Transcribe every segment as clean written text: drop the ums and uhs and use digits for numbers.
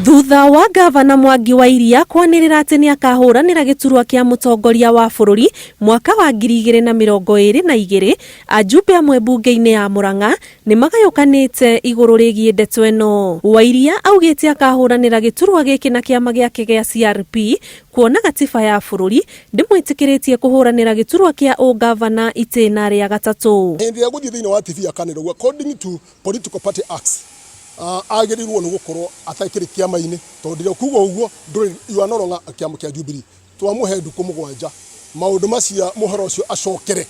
Thutha wa Ngavana Mwangi wa Iria kwanĩrĩra atĩ nĩakahũranĩra gĩturwa kĩa mũtongoria wa bũrũri mwaka wa 2022, ajumbe amwe mbunge-inĩ ya Murang'a nĩmagayũkanĩte igũrũ rĩgiĩ ndeto ĩno. Wairia augĩte akahũranĩra gĩturwa gĩkĩ na kĩama gĩake gĩa CRP kuona gatiba ya bũrũri ndĩmwĩtĩkĩrĩtie kũhũranĩra gĩturwa kĩa ũngavana itĩna rĩa gatatũ. Hĩndĩ ĩrĩa gũthiĩ thĩinĩ wa TV akanĩrwo ũguo, according to Political Party Acts, agĩrĩirwo nĩ gũkorwo atakĩrĩ kĩama-inĩ tondũ rĩrĩa kuga ũguo ndũrĩ, you are no longer kĩama kĩa Jubilee. Twamũhe ndukũ mũgwanja maũndũ macia mũhoro ũcio acokere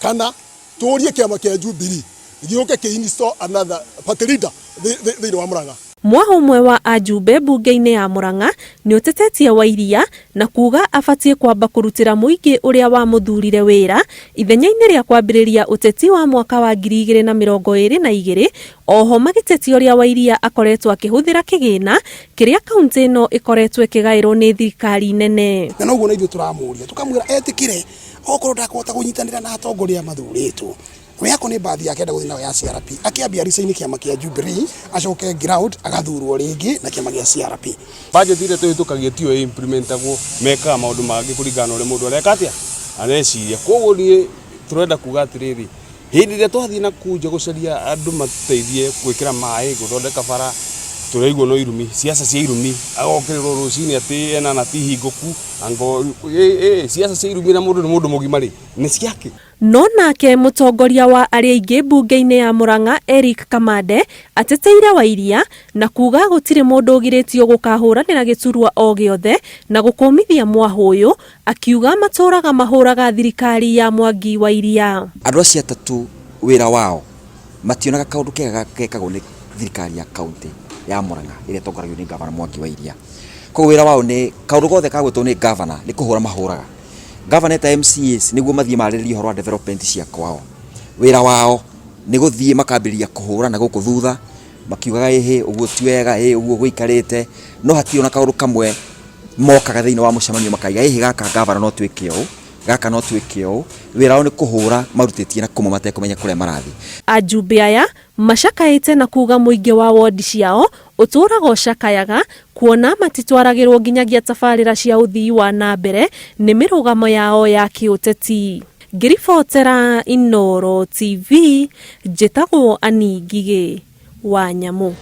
kana tũrie kĩama kĩa Jubilee gĩũke kĩ install another party leader thĩinĩ wa Murang'a. Mwaha ũmwe wa ajumbe mbunge-inĩ ya Murang'a nĩũtetetie Wairia na kuga abatiĩ kwamba kũrutĩra mũingĩ ũrĩa wamũthurire wĩra ithenya-inĩ rĩa kwambĩrĩria ũteti wa mwaka wa 2022, oho magĩtetia ũrĩa Wairia akoretwo akĩhũthĩra kĩgĩna kĩrĩa kauntĩ ĩno ĩkoretwo ĩkĩgaĩrwo nĩ thirikari nene. Na noguo na ithuĩ tũramũria tũkamwĩra etĩkĩre okorwo ndakũhota kũnyitanĩra na atongoria mathurĩtwo, we akorwo nĩ mbathi yake enda gũthiĩ nayo ya CRP akĩambia resign kĩama kĩa Jubilee acoke ground agathurwo rĩngĩ na kĩama gĩa CRP. Budget ĩrĩa tũhĩtũkagia tiyo ĩ-implementagwo, mekaga maũndũ mangĩ kũringana na ũrĩa mũndũ areka atĩa, areciria. Koguo niĩ tũrenda kuga atĩrĩrĩ, hĩndĩ ĩrĩa twathiĩ na kũu nja gũcaria andũ matũteithie gwĩkĩra maĩ, gũthondeka bara, tũraigua no irumi, siasa cia irumi, agokĩrĩrwo rũcinĩ atĩ ena nati hingũku, siasa cia irumi na mũndũ nĩ mũndũ mũgima rĩ, nĩ ciakĩ? No nake mũtongoria wa arĩa aingĩ mbunge-inĩ ya Murang'a Eric Kamande ateteire Wairia na kuga gũtirĩ mũndũ ũgirĩtio gũkahũranĩra gĩturwa o gĩothe na gũkũmithia mwahũ ũyũ, akiuga matũraga mahũraga thirikari ya Mwangi wa Iria. Andũ acio atatũ wĩra wao mationaga kaũndũ kega gekagwo nĩ thirikari ya kaunti ya Murang'a ĩrĩa ĩtongoragio nĩ ngavana Mwangi wa Iria. Koguo wĩra wao nĩ kaũndũ gothe kagwĩtwo nĩ ngavana nĩ kũhũra mahũraga. Ngavana eta MCAs nĩguo mathiĩ marĩrĩrie ũhoro wa development cia kwao. Wĩra wao nĩ gũthiĩ makambĩrĩria kũhũra na gũkũ thutha makiugaga ĩhĩ ũguo ti wega, ĩ ũguo gũikarĩte, no hatirĩ ona kaũndũ kamwe mokaga thĩinĩ wa mũcemanio makaiga ĩhĩ gaka ngavana no twĩke ũũ, gaka no twĩke ũũ. Wĩra wao nĩ kũhũra marutĩtie na kũmwe matekũmenya kũrĩa marathiĩ. Ajumbe aya macakaĩte na kuga mũingĩ wa wondi ciao ũtũraga ũcakayaga kuona matitwaragĩrwo nginyagia tabarĩra cia ũthii wa na mbere nĩ mĩrũgamo yao ya kĩũteti. Ngĩribotera Inooro TV, njĩtagwo Annie Ngigĩ wa Nyamũ.